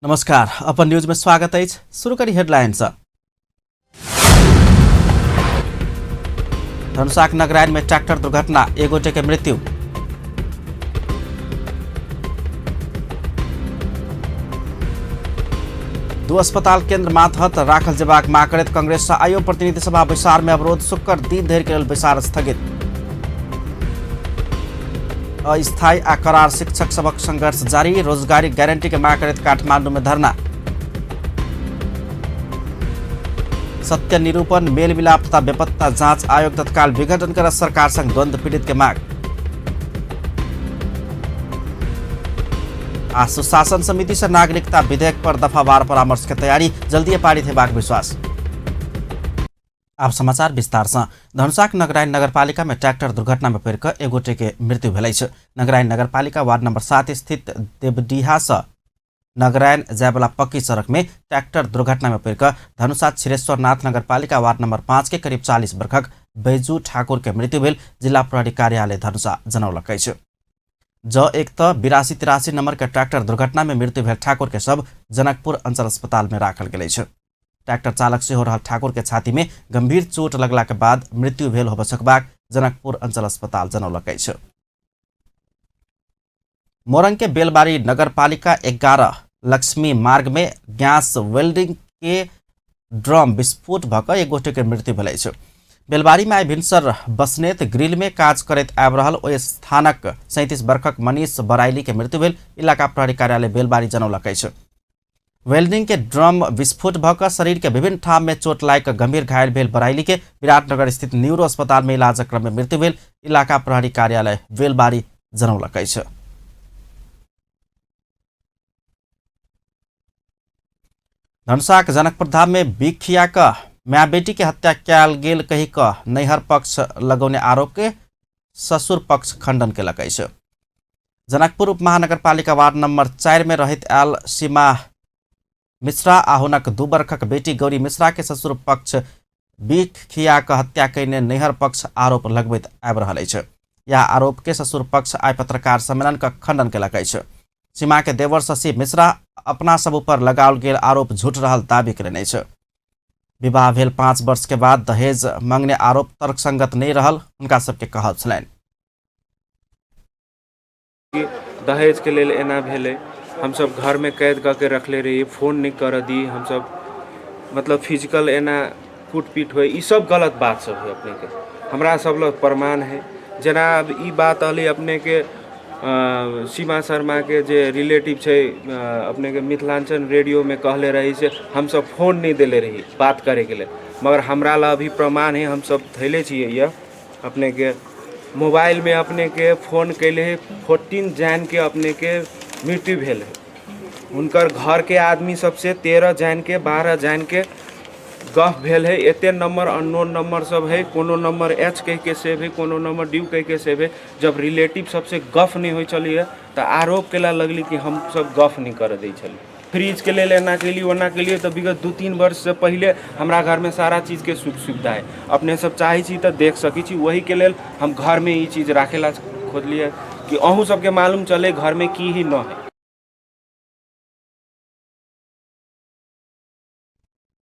नमस्कार, अपन न्यूज में स्वागत अछि। शुरू करी हेडलाइन से। धनुषाक नगराइन में ट्रैक्टर दुर्घटना, एक गोटे के मृत्यु। दू अस्पताल केंद्र मातहत राखल जेबाक मांग करैत कांग्रेस सँ आयो प्रतिनिधि सभा बैसार में अवरोध, शुक्र दिन धरि के लेल बैसार स्थगित। अस्थायी आ करार शिक्षक सबक संघर्ष जारी, रोजगारी गारंटी के मांग करैत काठमांडू में धरना। सत्य निरूपण, मेल मिलाप तथा बेपत्ता जांच आयोग तत्काल विघटन कर सरकार संग द्वंद्व पीड़ित के मांग। आ सुशासन समिति से नागरिकता विधेयक पर दफावार परामर्श के तैयारी, जल्दी पारित हेबाक विश्वास। आब समाचार विस्तार से। धनुषाक नगराइन नगरपालिका में ट्रैक्टर दुर्घटना में पड़ि कऽ एक गोटे के मृत्यु भेल अछि। नगराइन नगरपालिका वार्ड नंबर 7 स्थित देवडीहा से नगराइन जायवाला पक्की सड़क में ट्रैक्टर दुर्घटना में पड़ि कऽ धनुषा क्षीरेश्वरनाथ नगरपालिका वार्ड नंबर 5 के करीब 40 वर्षक बैजू ठाकुर के मृत्यु भेल जिला प्रहरी कार्यालय धनुषा जनौलक अछि। ज एक त 82-83 नंबर के ट्रैक्टर दुर्घटना में मृत्यु भेल ठाकुर के शव जनकपुर अंचल अस्पताल में राखल गेल अछि। ट्रैक्टर चालक सेहो रहल ठाकुर के छाती में गंभीर चोट लगला के बाद मृत्यु भेल होबय सकबाक जनकपुर अंचल अस्पताल जनौलक अछि। मोरंग के बेलबारी नगरपालिका 11 लक्ष्मी मार्ग में गैस वेल्डिंग के ड्रम विस्फोट भऽ कऽ एक गोटे के मृत्यु भेल अछि। बेलबारी में आइ भिनसर बसनेत ग्रिल में काज करैत आबि रहल ओहि स्थानक 37 वर्षक मनीष बराइली के मृत्यु भेल इलाका प्रहरी कार्यालय बेलबारी जनौलक अछि। वेल्डिंग के ड्रम विस्फोट भऽ कऽ शरीर के विभिन्न ठाम में चोट लागि कऽ गंभीर घायल भेल बराइली के विराटनगर स्थित न्यूरो अस्पताल में इलाजक क्रम में मृत्यु भेल इलाका प्रहरी कार्यालय बेलबारी जनौलक अछि। धनुषाक जनकपुर धाम में बिखिया क माय बेटी के हत्या कयल गेल कहि कऽ नैहर पक्ष लगौने आरोप के ससुर पक्ष खंडन केलक अछि। जनकपुर उप महानगरपालिका वार्ड नंबर 4 में रहैत आयल सीमा मिश्रा आ हुनक 2 बरखक बेटी गौरी मिश्रा के ससुर पक्ष बीख खिया कऽ हत्या कयने नैहर पक्ष आरोप लगबैत आबि रहल अछि। यह आरोप के ससुर पक्ष आइ पत्रकार सम्मेलन कऽ खंडन केलक अछि। सीमा के देवर शशि मिश्रा अपना सब ऊपर लगाओल गेल आरोप झूठ रहल दावी कयलनि अछि। विवाह भेल 5 वर्ष के बाद दहेज मंगने आरोप तर्कसंगत नहि रहल हुनका सबके कहब छलनि। दहेजके लेल एना भेलै, हमसब घरमे कैद कऽ के रखले रहियै, फोन नहि करऽ दी, हमसब मतलब फिजिकल एना कूट पीट होइ, ई सब गलत बात सब हइ। अपनेके हमरा सब लग प्रमाण हइ। जेना आब ई बात रहलै अपनेके सीमा शर्माके जे रिलेटिव छै अपनेके मिथिलाञ्चल रेडियोमे कहले रही से हमसब फोन नहि देले रही बात करैके लेल, मगर हमरा लग अभी प्रमाण हइ, हमसब धैले छियै। यऽ अपनेके मोबाइलमे अपनेके फोन कैले है 14 जैनके अपनेके मृत्यु भेल है। हुनकर घरके आदमी सबसे 13 जैनके 12 जैनके गफ भेल है। एते नंबर अननोन नंबर सब है, कोनो नंबर एच कह के सेव है, कोनो नंबर ड्यू कह के सेव है। जब रिलेटिव सबसे गफ नहीं होइ छलियै तऽ आरोप केला लगली कि हम सब गफ नहीं कर दै छलियै। फ्रिजके लेल एना केली ओना केलिए, तऽ विगत 2-3 वर्षसँ पहिले हमरा घरमे सारा चीजके सुख सुविधा है। अपने सब चाहै छी तऽ देख सकै छी। ओहीके लेल हम घरमे ई चीज राखै ला खोजलियै कि अहूँ सबके मालूम चले घरमे की ही न है।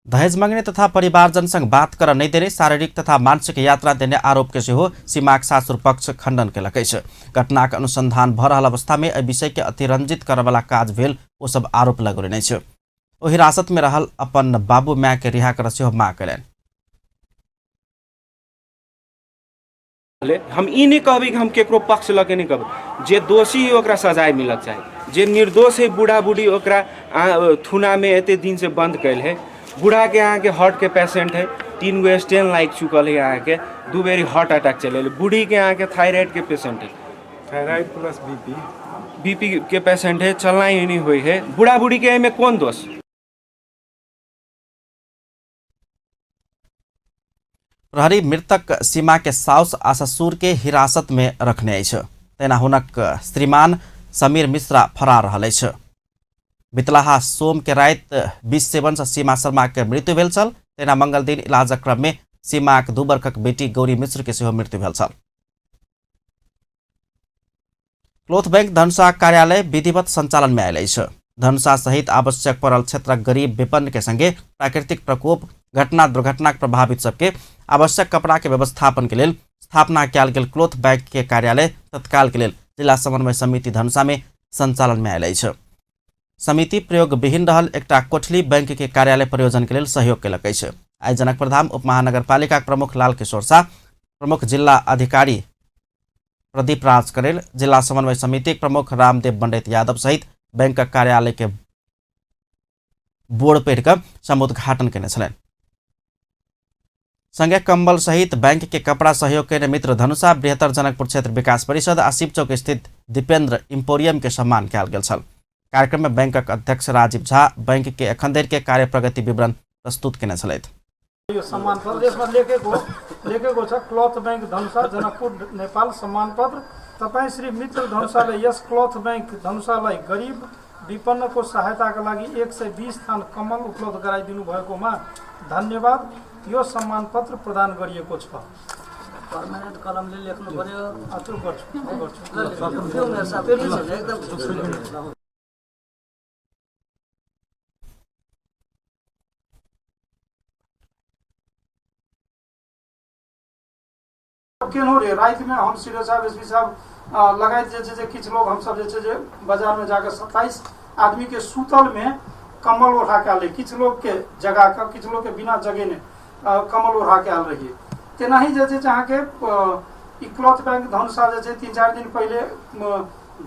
दहेज मंगने तथा परिवारजन संग बात कर नहीं देने, शारीरिक तथा मानसिक यात्रा देने आरोप के सेहो सीमाक सासुर पक्ष खंडन केलक अछि। घटनाक अनुसंधान भ रहल अवस्था में एहि विषय के अतिरंजित करऽवला काज भेल ओ सब आरोप लगौलनि अछि। ओ हिरासत में रहल अपन बाबू माय के रिहा करऽ सेहो मांग कयलनि। हम ई नहि कहबै कि हम केकरो पक्ष लऽ के नहि कहबै, जे दोषी है ओकरा सजाय मिलक चाही, जे निर्दोष है बूढ़ा बूढ़ी ओकरा थुनामे एते दिन से बंद कैल है। बूढ़ाके अहाँके हार्टके पेशेंट है, 3 गो स्टेन लागि चुकल है, अहाँके 2 बेरी हार्ट अटैक चलि एलै। बूढ़ीके अहाँके थायराइडके पेशेंट है, थायराइड प्लस बीपी, बीपी के पेशेंट है, चलना ही नहीं होइ है। बूढ़ा बूढ़ीके एहिमे कोन दोष? प्रहरी मृतक सीमा के साउस आ ससुर के हिरासत में रखने अछि। तहिना हुनक श्रीमान समीर मिश्रा फरार रहल अछि। बितलाहा सोम के राति 20 सेवन से सीमा शर्मा के मृत्यु भेल छल। तहिना मंगल दिन इलाजक क्रम में सीमाक 2 वर्षक बेटी गौरी मिश्र के सेहो मृत्यु भेल छल। क्लोथ बैंक धनुषा कार्यालय विधिवत संचालन में आयल अछि। धनुषा सहित आवश्यक पड़ल क्षेत्रक गरीब विपन्न के संगे प्राकृतिक प्रकोप घटना दुर्घटनाक प्रभावित सबके आवश्यक कपड़ा के व्यवस्थापन के लेल स्थापना कयल गेल क्लोथ बैंक के कार्यालय तत्काल के लेल जिला समन्वय समिति धनुषा में संचालन में आयल अछि। समिति प्रयोग विहीन रहल एकटा कोठली बैंक के कार्यालय प्रयोजन के लेल सहयोग केलक अछि। आइ जनकपुरधाम उपमहानगरपालिका प्रमुख लाल किशोर शाह, प्रमुख जिल्ला अधिकारी प्रदीप राज करेल, जिला समन्वय समिति प्रमुख रामदेव पंडित यादव सहित बैंकक कार्यालय के बोर्ड पढ़ि कऽ समुद्घाटन केने छलनि। संगे कंबल सहित बैंक के कपड़ा सहयोग केने मित्र धनुषा बृहत्तर जनकपुर क्षेत्र विकास परिषद आ शिवचौक स्थित दीपेंद्र इम्पोरियम के सम्मान कयल गेल छल। कार्यक्रम में बैंकक अध्यक्ष राजीव झा बैंक के एखन धरि के कार्य प्रगति विवरण प्रस्तुत केने छलथि। यो सम्मान पत्र यसमा लेखेको छ क्लथ बैंक धनुषा जनकपुर नेपाल सम्मान पत्र। तपाई श्री मित्र धनुषाले यस क्लथ बैंक धनुषालाई गरिब विपन्नको सहायताका लागि 120 थान कम्बल उपलब्ध गराइदिनु भएकोमा धन्यवाद। यो सम्मान पत्र प्रदान गरिएको छ। पर्मानेन्ट कलमले लेख्नु पर्यो। त्यो गर्छु, म गर्छु। एकदम। केनहो रे रातिमे हम सीडो साहब एसपी साहब लगायत जे छै जे किछु लोग हमसब जे छै जे बाजारमे जाकऽ 27 आदमी के सुतल में कम्बल ओढ़ा के आयल, किछु लोग के जगा कऽ, किछु लोग के बिना जगेने कम्बल ओढ़ा के आयल रहिए। तेनाही जे छै अहाँके ई क्लॉथ बैंक धनुषा जे छै 3-4 दिन पहिले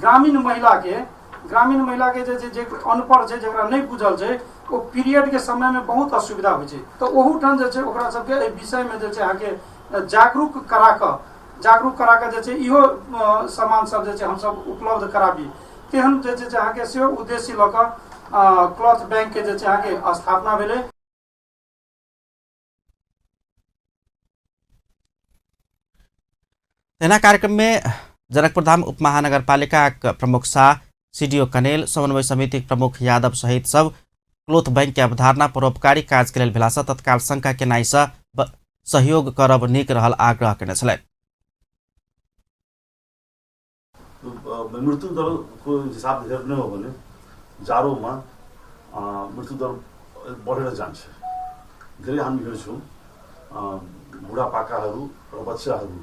ग्रामीण महिला के जे छै जे अनपढ़ छै, जकरा नहि बुझल छै, ओ पीरियड के समय में बहुत असुविधा होइ छै, तऽ ओहूठाम जे छै ओकरा सबके एहि विषयमे जे छै अहाँके जागरूक करा कऽ जे छै इहो सामान सब जे छै हमसब उपलब्ध कराबी, तेहन जे छै अहाँके सेहो उद्देश्य लऽ कऽ क्लॉथ बैंक के जे छै अहाँके स्थापना भेलै। तहिना कार्यक्रम में जनकपुरधाम उपमहानगरपालिका प्रमुख शाह, सीडीओ कनेल, समन्वय समिति प्रमुख यादव सहित सब क्लोथ बैंक के अवधारणा परोपकारी काज के लेल भेलासँ तत्काल शंका केनाइसँ सहयोग करब नीक रहल आग्रह केने छलनि। मृत्यु दरको हिसाब हेर्ने हो भने जाडोमा मृत्यु दर बढेर जान्छ। धेरै हामी हेर्छौँ बुढापाकाहरू र बच्चाहरू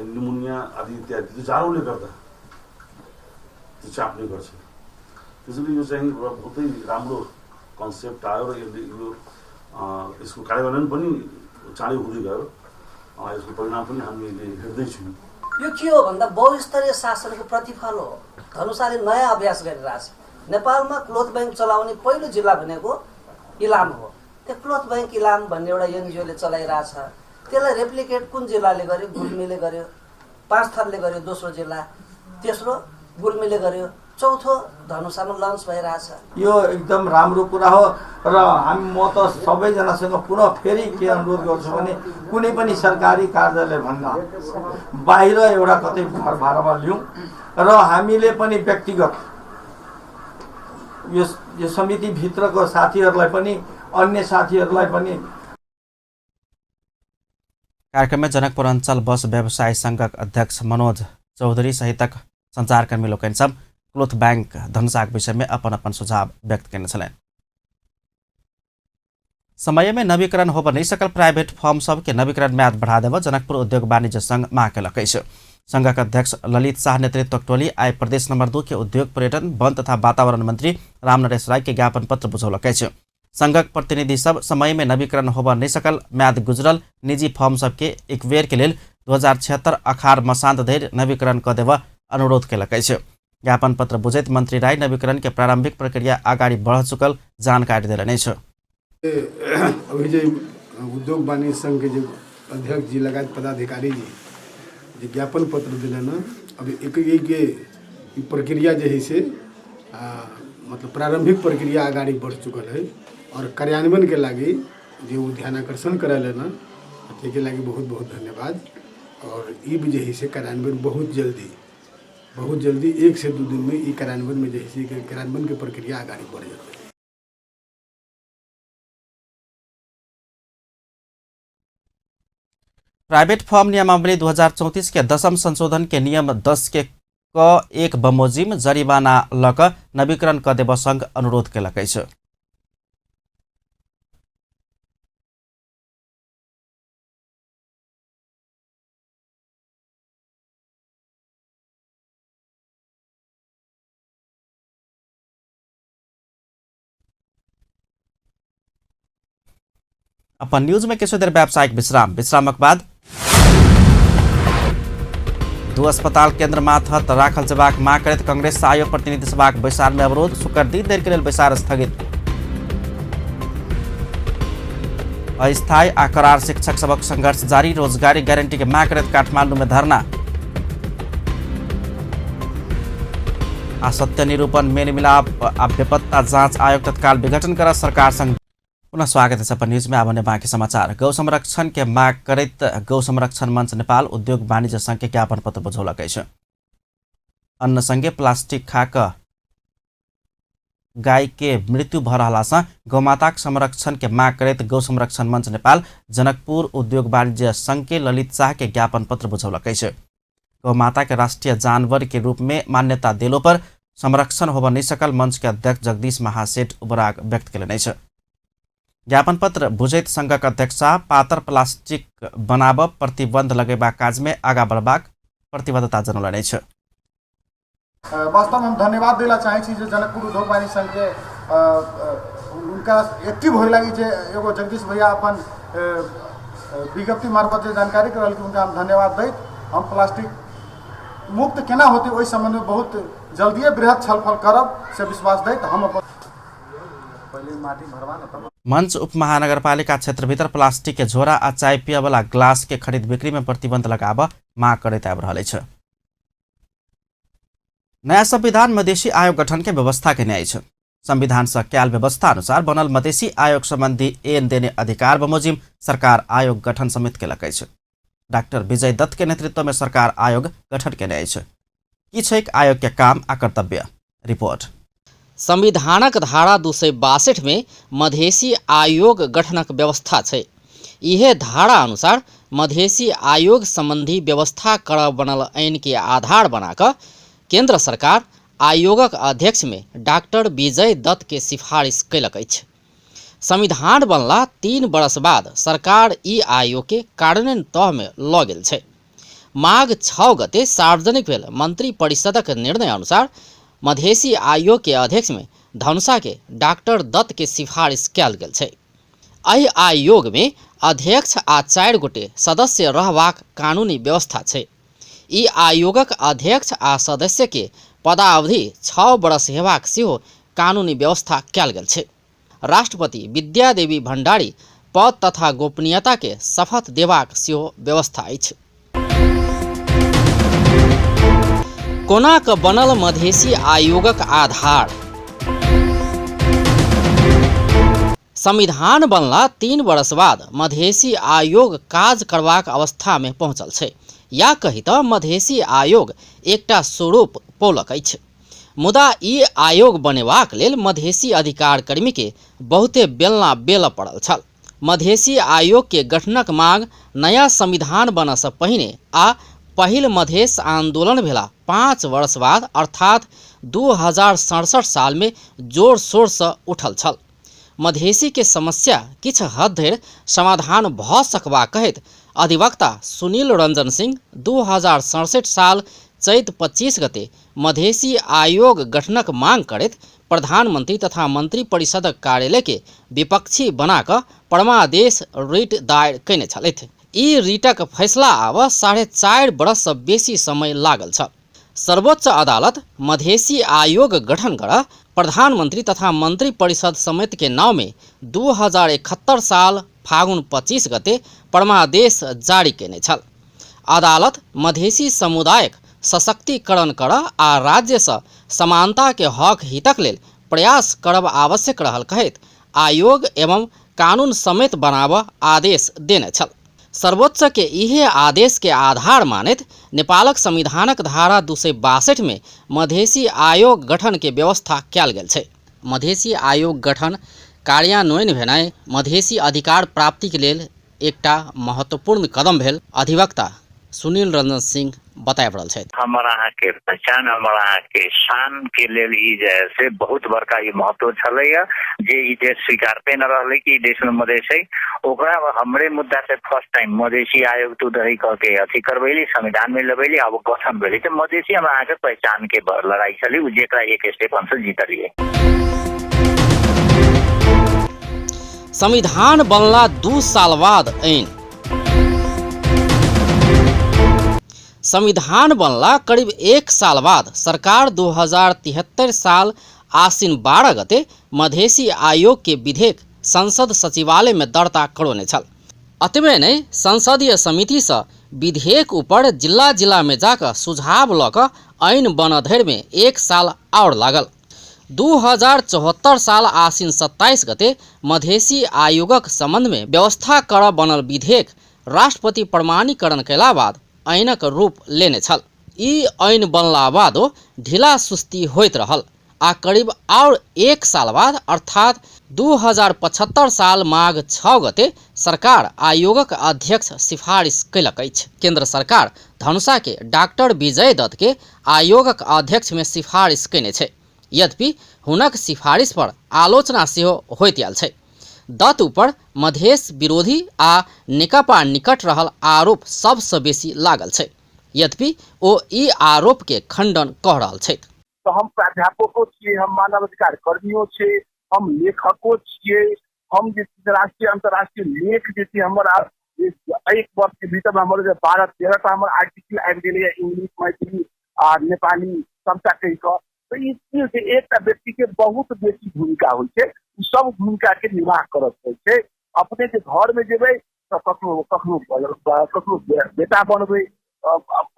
निमोनिया आदि इत्यादि त्यो जाडोले गर्दा त्यो चाप्ने गर्छ। त्यसैले यो चाहिँ एउटा बहुतै राम्रो कन्सेप्ट आयो र यसले यो यसको कार्यान्वयन पनि चाँडै हुँदै गयो। यसको परिणाम पनि हामीले हेर्दैछौँ। यो के हो भन्दा बहुस्तरीय शासनको प्रतिफल हो। धनुषाले नयाँ अभ्यास गरिरहेछ। नेपालमा क्लोथ बैंक चलाउने पहिलो जिल्ला भनेको इलाम हो। त्यो क्लोथ बैंक इलाम भन्ने एउटा एनजिओले चलाइरहेछ। त्यसलाई रेप्लिकेट कुन जिल्लाले गर्यो? गुल्मीले गर्यो, 5 थरले गर्यो दोस्रो जिल्ला, तेस्रो गुल्मीले गर्यो, चौथो धनुषामा लन्च भइरहेछ। यो एकदम राम्रो कुरा हो र हामी म त सबैजनासँग पुनः फेरि के अनुरोध गर्छु भने कुनै पनि सरकारी कार्यालयभन्दा बाहिर एउटा कतै घर भाडामा लिउँ र हामीले पनि व्यक्तिगत यो समितिभित्रको साथीहरूलाई पनि अन्य साथीहरूलाई पनि। कार्यक्रममा जनकपुर अञ्चल बस व्यवसाय संघक अध्यक्ष मनोज चौधरी सहितक संचारकर्मी लोकनि सब क्लोथ बैंक धनुषाक विषय में अपन अपन सुझाव व्यक्त केने छलनि। समय में नवीकरण होब नहि सकल प्राइवेट फर्म सबके नवीकरण म्याद बढ़ा देब जनकपुर उद्योग वाणिज्य संघ माग केलक अछि। संघक अध्यक्ष ललित शाह नेतृत्वक टोली आइ प्रदेश नंबर 2 के उद्योग पर्यटन वन तथा वातावरण मंत्री रामनरेश राय के ज्ञापन पत्र बुझौलक अछि। संघक प्रतिनिधि सब समय में नवीकरण होब नहि सकल म्याद गुजरल निजी फर्म सबके एक बेर के लेल 2076 अखार मसान्त धरि नवीकरण क देब अनुरोध केलक अछि। ज्ञापन पत्र बुझैत मंत्री राय नवीकरण के प्रारंभिक प्रक्रिया अगाडि बढ़ चुकल जानकारी देलनि अछि। अभी जे उद्योग वाणिज्य संघ के जे अध्यक्ष जी लगायत पदाधिकारी जी जे ज्ञापन पत्र दिलन, अभी एक एक प्रक्रिया जे है से मतलब प्रारंभिक प्रक्रिया अगाडि बढ़ चुकल है और कार्यान्वयन के लागि जे वो ध्यानाकर्षण करायल न के लागि बहुत बहुत धन्यवाद। और ई भी जे है से कार्यान्वयन बहुत जल्दी 1 से 2 दिन में ई कार्यान्वयन में जे है से कार्यान्वयन के प्रक्रिया अगाडि बढ़ जाते। प्राइवेट फर्म नियमावली 2034 के 10म संशोधन के नियम 10 के क 1 बमोजिम जरिवाना लऽ कऽ नवीकरण कऽ देबऽ संघ अनुरोध केलक अछि। अपन न्यूज में किछु देर व्यावसायिक विश्राम, विश्रामक बाद 2 अस्पताल केंद्र मातहत राखल जेबाक मांग करैत कांग्रेस आयोग प्रतिनिधि सभाक बैसार में अवरोध, शुक्र दिन देर के लेल बैसार स्थगित। अस्थायी आ करार शिक्षक सबक संघर्ष जारी, रोजगारी गारंटी के मांग करैत काठमांडू में धरना। आ सत्य निरूपण मेल मिलाप आ बेपत्ता जांच आयोग तत्काल विघटन कर सरकार संग। पुनः स्वागत है अपन न्यूज में। आब बाकी समाचार। गौ संरक्षण के मांग करैत गौ संरक्षण मंच नेपाल उद्योग वाणिज्य संघ के ज्ञापन पत्र बुझौलक अछि। अन्न संगे प्लास्टिक खा कऽ गाय के मृत्यु भऽ रहला सँ गौमाताक संरक्षण के मांग करैत गौ संरक्षण मंच नेपाल जनकपुर उद्योग वाणिज्य संघ के ललित शाह के ज्ञापन पत्र बुझौलक अछि। गौमाता के राष्ट्रीय जानवर के रूप में मान्यता देलो पर संरक्षण होबऽ नहि सकल मंच के अध्यक्ष जगदीश महासेठ उबराग व्यक्त केलनि अछि। ज्ञापन पत्र बुझैत संघक अध्यक्ष शाह पातर प्लास्टिक बनाबऽ प्रतिबंध लगेबाक काज में आगा बढ़बाक प्रतिबद्धता जनौलनि अछि। वास्तवमे हम धन्यवाद दै लए चाहै छी जे जनकपुर उद्योग वाणिज्य संघके हुनका एक्टिव होय लागि जे एगो जगदीश भैया अपन विज्ञप्ति मार्फत जे जानकारी करलखिन हुनका हम धन्यवाद दैत हम प्लास्टिक मुक्त केना होतै ओहि सम्बन्धमे बहुत जल्दिए बृहद छलफल करब से विश्वास दैत हम अपन मंच उपमहानगरपालिका क्षेत्र भीतर प्लास्टिक के झोरा आ चाय पियऽ वाला ग्लास के खरीद बिक्री में प्रतिबंध लगाबऽ मांग करैत आबि रहल अछि। नया संविधान मधेसी आयोग गठन के व्यवस्था केने अछि। संविधान से कयल व्यवस्था अनुसार बनल मधेसी आयोग संबंधी एन देने अधिकार बमोजिम सरकार आयोग गठन समेत केलक अछि। डॉक्टर विजय दत्त के नेतृत्व में सरकार आयोग गठन केने अछि। की छैक आयोग के काम आ कर्तव्य? रिपोर्ट। संविधानक धारा 262 में मधेसी आयोग गठनक व्यवस्था छै। इहे धारा अनुसार मधेसी आयोग संबंधी व्यवस्था करऽ बनल ऐन के आधार बना कऽ केंद्र सरकार आयोगक अध्यक्ष में डॉक्टर विजय दत्त के सिफारिश कयलक अछि। संविधान बनला 3 वर्ष बाद सरकार ई आयोग के कार्यान्वयन तह में लऽ गेल छै। माघ 6 गते सार्वजनिक भेल मंत्री परिषदक निर्णय अनुसार मधेसी आयोग के अध्यक्ष में धनुषा के डॉक्टर दत्त के सिफारिश कयल गेल छै। एहि आयोग में अध्यक्ष आ 4 गोटे सदस्य रहबाक कानूनी व्यवस्था छै। ई आयोगक अध्यक्ष आ सदस्य के पदावधि 6 वर्ष हेबाक सेहो कानूनी व्यवस्था कयल गेल छै। राष्ट्रपति विद्यादेवी भण्डारी पद तथा गोपनीयता के शपथ देबाक सेहो व्यवस्था अछि। कोना क बनल मधेसी आयोगक आधार? संविधान बनला 3 वर्ष बाद मधेसी आयोग काज करबाक अवस्था में पहुंचल छै, या कही त मधेसी आयोग एकटा स्वरूप पौलक अछि। मुदा ई आयोग बनेबाक लेल मधेसी अधिकार कर्मी के बहुते बेलना बेलऽ पड़ल छल। मधेसी आयोग के गठनक मांग नया संविधान बनऽ सँ पहिने आ पहिल मधेस आंदोलन भेला 5 वर्ष बाद अर्थात 2067 साल में जोर शोर सँ उठल छल। मधेसी के समस्या किछ हद धरि समाधान भऽ सकबा कहैत अधिवक्ता सुनील रंजन सिंह 2067 साल चैत 25 गते मधेसी आयोग गठनक मांग करैत प्रधानमंत्री तथा मंत्री परिषदक कार्यालय के विपक्षी बना कऽ परमादेश रिट दायर कयने छलथि। ई रिटक फैसला आबऽ 4.5 वर्ष सँ बेसी समय लागल छल। सर्वोच्च अदालत मधेसी आयोग गठन कर प्रधानमंत्री तथा मंत्री परिषद समेत के नाव में 2071 साल फागुन 25 गते परमादेश जारी कयने छल। अदालत मधेसी समुदायक सशक्तिकरण कर आ राज्य सँ समानता के हक हितक लेल प्रयास करब आवश्यक रहल कहैत आयोग एवं कानून समेत बनाबऽ आदेश देने छल। सर्वोच्च के इहे आदेश के आधार मानैत नेपालक संविधानक धारा 262 में मधेसी आयोग गठन के व्यवस्था कयल गेल छै। मधेसी आयोग गठन कार्यान्वयन भेनाइ मधेसी अधिकार प्राप्तिक लेल एकटा महत्वपूर्ण कदम भेल अधिवक्ता सुनील रंजन सिंह बताबि रहल छथि। हमर अहाँके पहचान, हमर अहाँके शान के लेल ई जे है से बहुत बड़का ई महत्व छलैया जे ई देश स्वीकारते न रहलै कि ई देश में मधेश है। ओकरा हमरे मुद्दा से फर्स्ट टाइम मधेसी आयोग तू दही कह के अथी करबैली, संविधान में लबैली, अब गठन भेलै। तऽ मधेसी हमरा अहाँके पहचान के लड़ाई छलै, उ जेकरा एक स्टेप हमसब जीतलियै। संविधान बनला 2 साल बाद ऐन। संविधान बनला करीब 1 साल बाद सरकार 2073 साल आश्विन 12 गते मधेसी आयोग के विधेयक संसद सचिवालय में दर्ता करौने छल। अतबे नहि, संसदीय समिति सँ विधेयक ऊपर जिला जिला में जाकऽ सुझाव लऽ कऽ ऐन बनऽ धरि में 1 साल आओर लागल। 2074 साल आश्विन 27 गते मधेसी आयोगक संबंध में व्यवस्था करऽ बनल विधेयक राष्ट्रपति प्रमाणीकरण कयला बाद ऐनक रूप लेने छल। ई ऐन बनला बादो ढीला सुस्ती होइत रहल आ करीब और 1 साल बाद अर्थात 2075 साल माघ 6 गते सरकार आयोगक अध्यक्ष सिफारिश कयलक अछि। केंद्र सरकार धनुषा के डॉक्टर विजय दत्त के आयोगक अध्यक्ष में सिफारिश कयने छै। यद्यपि हुनक सिफारिश पर आलोचना सेहो होइत आयल छै। दत्त ऊपर मधेश विरोधी आ नेकपा निकट रहल आरोप सबसँ बेसी लागल छै। यद्यपि ओ ई आरोप के खंडन कऽ रहल छथि। तऽ हम प्राध्यापको छियै, हम मानवाधिकार कर्मियो छियै, हम लेखको छियै, हम जे छै राष्ट्रीय अंतर्राष्ट्रीय लेख जे छै हमर एक वर्ष के भीतर हमर जे 12-13 टा हमर आर्टिकल आबि गेलैए इंग्लिश, मैथिली आ नेपाली सबटा कहि कऽ। तऽ ई की होइ छै, एकटा व्यक्ति के बहुत बेसी भूमिका होइ छै, ओ सब भूमिका के निर्वाह करऽ पड़ै छै। अपने जे घर में जेबै तऽ कखनो कखनो कखनो बेटा बनबै,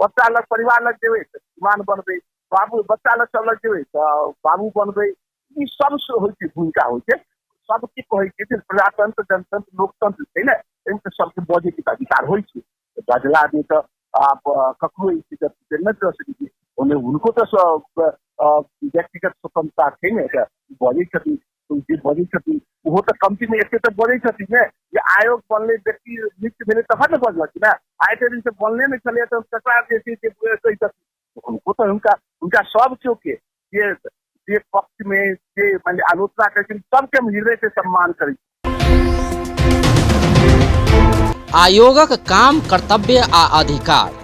बच्चा लग परिवार लग जेबै तऽ श्रीमान बनबै, बाबू बच्चा लग सब लग जेबै तऽ बाबू बनबै। ई सब होइ छै, भूमिका होइ छै। सबके कहै छै जे प्रजातंत्र, जनतंत्र, लोकतंत्र छै ने, एहिमे तऽ सबके बजैके अधिकार होइ छै। बजला नहि तऽ आप ककरो ई चीज नहि दऽ सकै छी। ओने हुनको तऽ व्यक्तिगत स्वतंत्रता छै ने, तऽ बजै छथिन, जे बजै छथिन ओहो तऽ कमतीमे एते तऽ बजै छथिन ने जे आयोग बनलै, व्यक्ति नियुक्त भेलै तखन ने बजलखिन ने। आइ के दिन से बनले नहि छलैए तऽ ककरा जे छै से कहि सकथिन। हुनको तऽ हुनका हुनका सब केओ के जे जे पक्ष में जे मानि आलोचना करै छथिन सबके हम हृदय से सम्मान करै छी। आयोगक काम, कर्तव्य आ अधिकार।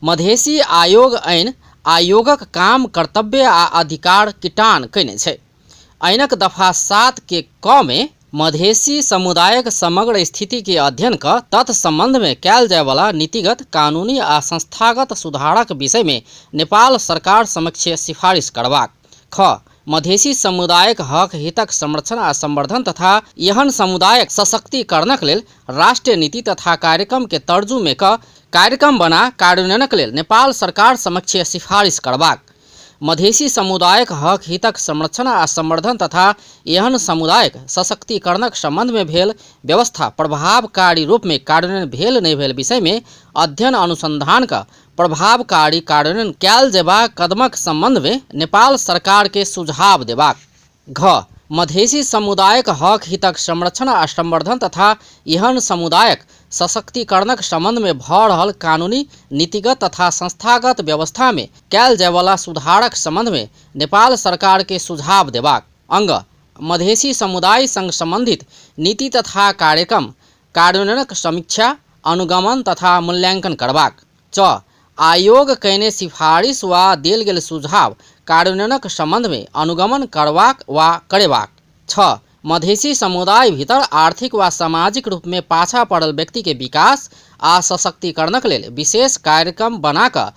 मधेसी आयोग ऐन आयोगक काम, कर्तव्य आ अधिकार किटान कयने छै। ऐनक दफा 7 के क में मधेसी समुदायक समग्र स्थिति के अध्ययन क तत्संबंध में कयल जायवला नीतिगत, कानूनी आ संस्थागत सुधारक विषय में नेपाल सरकार समक्ष सिफारिश करबाक। ख मधेसी समुदायक हक हितक संरक्षण आ संवर्धन तथा एहन समुदायक सशक्तिकरणक लेल राष्ट्रीय नीति तथा कार्यक्रम के तर्जु में क कार्यक्रम बना कार्यान्वयनक लेल नेपाल सरकार समक्ष सिफारिश करबाक। मधेसी समुदायक हक हितक संरक्षण आ संवर्धन तथा एहन समुदायक सशक्तिकरणक संबंध में भेल व्यवस्था प्रभावकारी रूप में कार्यान्वयन भेल नहि भेल विषय में अध्ययन अनुसंधान क प्रभावकारी कार्यान्वयन कयल जेबाक कदमक संबंध में नेपाल सरकार के सुझाव देबाक। घ मधेसी समुदायक हक हितक संरक्षण आ संवर्धन तथा एहन समुदायक सशक्तिकरणक संबंध में भऽ रहल कानूनी, नीतिगत तथा संस्थागत व्यवस्था में कयल जायवला सुधारक संबंध में नेपाल सरकार के सुझाव देबाक। अंग मधेसी समुदाय संग संबंधित नीति तथा कार्यक्रम कार्यान्वयनक समीक्षा, अनुगमन तथा मूल्यांकन करबाक। च आयोग कयने सिफारिश वा देल गेल सुझाव कार्यान्वयनक संबंध में अनुगमन करबाक वा करेबाक। 6 मधेसी समुदाय भीतर आर्थिक वा सामाजिक रूप में पाछा पड़ल व्यक्ति के विकास आ सशक्तिकरणक लेल विशेष कार्यक्रम बना कऽ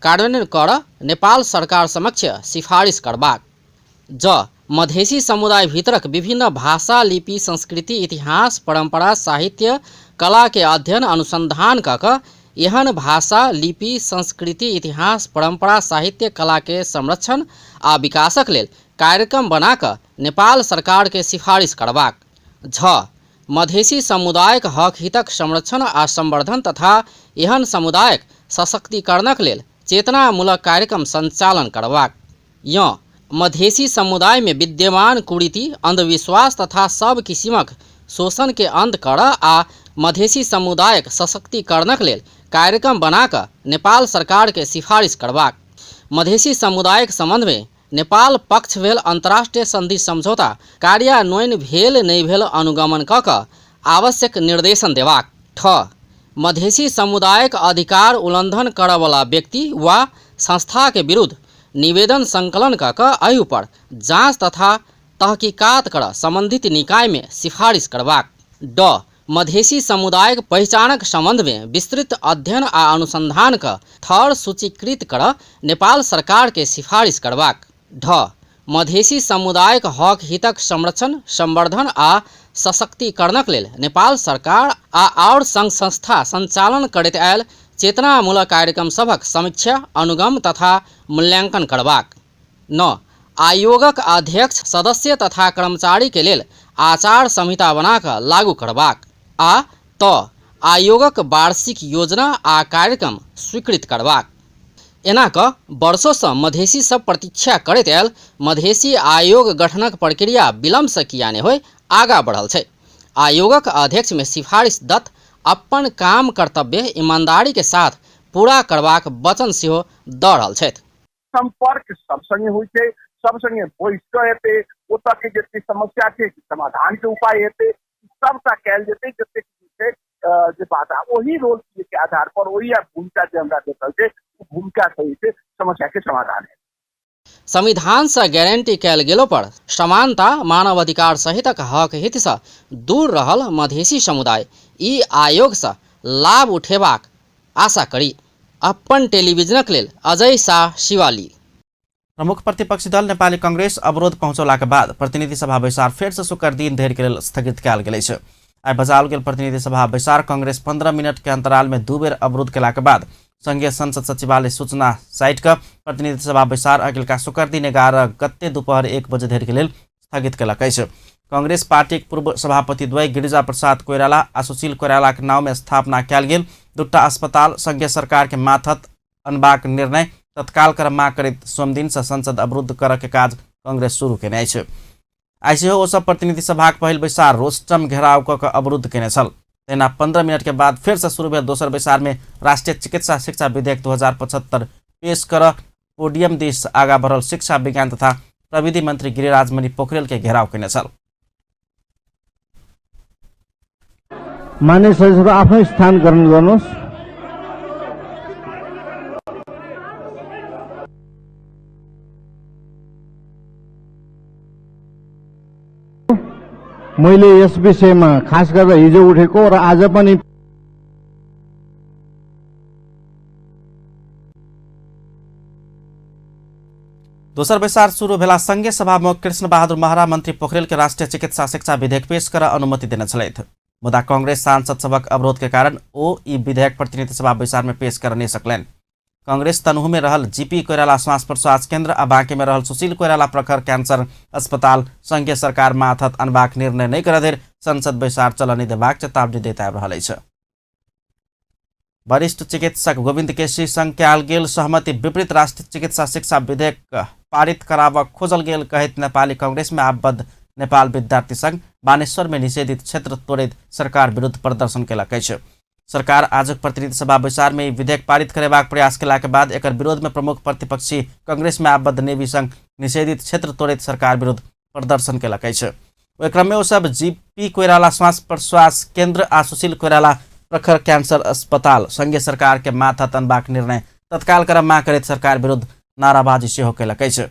कार्यान्वयन कर नेपाल सरकार समक्ष सिफारिश करबाक। ज मधेसी समुदाय भीतरक विभिन्न भाषा, लिपि, संस्कृति, इतिहास, परंपरा, साहित्य, कला के अध्ययन अनुसंधान कऽ कऽ एहन भाषा, लिपि, संस्कृति, इतिहास, परंपरा, साहित्य, कला के संरक्षण आ विकासक लेल कार्यक्रम बना कऽ नेपाल सरकार के सिफारिश करबाक। झ मधेसी समुदायक हक हितक संरक्षण आ संवर्धन तथा एहन समुदायक सशक्तिकरणक लेल चेतनामूलक कार्यक्रम संचालन करबाक। य मधेसी समुदाय में विद्यमान कुरीति, अंधविश्वास तथा सब किसिमक शोषण के अंत कर आ मधेसी समुदायक सशक्तिकरणक लेल कार्यक्रम बना कऽ नेपाल सरकार के सिफारिश करबाक। मधेसी समुदायक संबंध में नेपाल पक्ष भेल अंतर्राष्ट्रीय संधि समझौता कार्यान्वयन भेल नहि भेल अनुगमन कऽ कऽ आवश्यक निर्देशन देबाक। ठ मधेसी समुदायक अधिकार उल्लंघन करऽवला व्यक्ति वा संस्था के विरुद्ध निवेदन संकलन कऽ कऽ एहि पर जाँच तथा तहकीकात कर संबंधित निकाय में सिफारिश करबाक। ड मधेसी समुदायक पहिचानक संबंध में विस्तृत अध्ययन आ अनुसंधान क थर सूचीकृत कर नेपाल सरकार के सिफारिश करबाक। ढ मधेसी समुदायक हक हितक संरक्षण संवर्धन आ सशक्तिकरणक लेल नेपाल सरकार आ आओर संघ संस्था संचालन करैत आयल चेतनामूलक कार्यक्रम सभक समीक्षा अनुगम तथा मूल्यांकन करबाक। 9 आयोगक अध्यक्ष सदस्य तथा कर्मचारी के लेल आचार संहिता बना कऽ लागू करबाक आ त आयोगक वार्षिक योजना आ कार्यक्रम स्वीकृत करबाक। एना कऽ वर्षोसँ मधेसी सब प्रतीक्षा करैत आयल मधेसी आयोग गठनक प्रक्रिया विलम्बसँ किया नहि होय आगाँ बढ़ल छै। आयोगक अध्यक्ष में सिफारिश दत्त अपन काम कर्तव्य ईमानदारी के साथ पूरा करबाक वचन सेहो दऽ रहल छथि। संपर्क सब संगे होइ छै, सब संगे बैस कऽ हेतै, ओतऽ के जते समस्या छै समाधान के उपाय हेतै, सबटा कयल जेतै जतेक छै जे बात। आ ओही रोल के आधार पर ओही भूमिका जे हमरा भेटल छै ओ भूमिका सही छै समस्या के समाधान है। संविधान से गारंटी कयल गेलो पर समानता मानवाधिकार सहितक हक हित से दूर रहल मधेसी समुदाय ई आयोग से लाभ उठेबाक आशा करी। अपन टेलीविजनक लेल अजय शाह शिवाली। प्रमुख प्रतिपक्षी दल नेपाली कांग्रेस अवरोध पहुँचौलाक बाद प्रतिनिधि सभा बैसार फेर से शुक्र दिन धरि के लेल स्थगित कयल गेल अछि। आइ बजाओल गेल प्रतिनिधि सभा बैसार कांग्रेस 15 मिनट के अंतराल में 2 बेर अवरोध केलाक बाद संघीय संसद सचिवालय सूचना साइट के प्रतिनिधि सभा बैसार अगिलका शुक्र दिन 11 गते दोपहर 1 बजे धरि के लेल स्थगित केलक अछि। कांग्रेस पार्टीक पूर्व सभापति द्वय गिरिजा प्रसाद कोइराला आ सुशील कोइरालाक नाव में स्थापना कयल गेल 2टा अस्पताल संघीय सरकार के माथत अनबाक निर्णय तत्काल कर माग करैत सोमदिन से संसद अवरुद्ध करऽ के काज कांग्रेस शुरू केने अछि। आइ सेहो ओ सब प्रतिनिधि सभाक पहिल बैसार रोस्टम घेराव कऽ कऽ अवरुद्ध केने छल। तहिना 15 मिनट के बाद फेर से शुरू भेल दोसर बैसार में राष्ट्रीय चिकित्सा शिक्षा विधेयक 2075 पेश कर पोडियम दिस आगा बढ़ल शिक्षा विज्ञान तथा प्रविधि मंत्री गिरिराज मणि पोखरेल के घेराव केने छल। मान्य सदस्यहरू आफ्नो स्थान ग्रहण गर्नुहोस्। मैले यस विषयमा खास गरेर हिजो उठेको र आज पनि दोसर बैसार शुरू भेला संगे सभामुख कृष्ण बहादुर महरा मंत्री पोखरेल के राष्ट्रीय चिकित्सा शिक्षा विधेयक पेश कर अनुमति देने छलथि। मुदा कांग्रेस सांसद सभक अवरोध के कारण ओ ई विधेयक प्रतिनिधि सभा बैसार में पेश कर नहीं सकलनि। कांग्रेस तनहु में रहल जीपी कोइराला श्वास प्रश्वास केंद्र आ बांके में रहल सुशील कोइराला प्रखर कैंसर अस्पताल संघीय सरकार माथत अनबाक निर्णय नहीं कर धरि संसद बैसार चलऽ नहि देबाक चेतावनी दैत आबि रहल अछि। वरिष्ठ चिकित्सक गोविन्द केसी संग कयल गेल सहमति विपरीत राष्ट्रीय चिकित्सा शिक्षा विधेयक पारित कराबऽ खोजल गेल कहैत नेपाली कांग्रेस में आबद्ध नेपाल विद्यार्थी संघ बानेश्वर में निषेधित क्षेत्र तोड़ैत सरकार विरुद्ध प्रदर्शन केलक अछि। सरकार आजुक प्रतिनिधि सभा बैसार में विधेयक पारित करेबाक प्रयास केलाक बाद एकर विरोध में प्रमुख प्रतिपक्षी कांग्रेस में आबद्ध नेवी संघ निषेधित क्षेत्र तोड़ैत सरकार विरुद्ध प्रदर्शन केलक अछि। ओहि क्रम में ओ सब जीपी कोइराला श्वास प्रश्वास केंद्र आ सुशील कोइराला प्रखर कैंसर अस्पताल संघीय सरकार के माथत अनबाक निर्णय तत्काल कर माग करैत सरकार विरुद्ध नाराबाजी सेहो केलक अछि।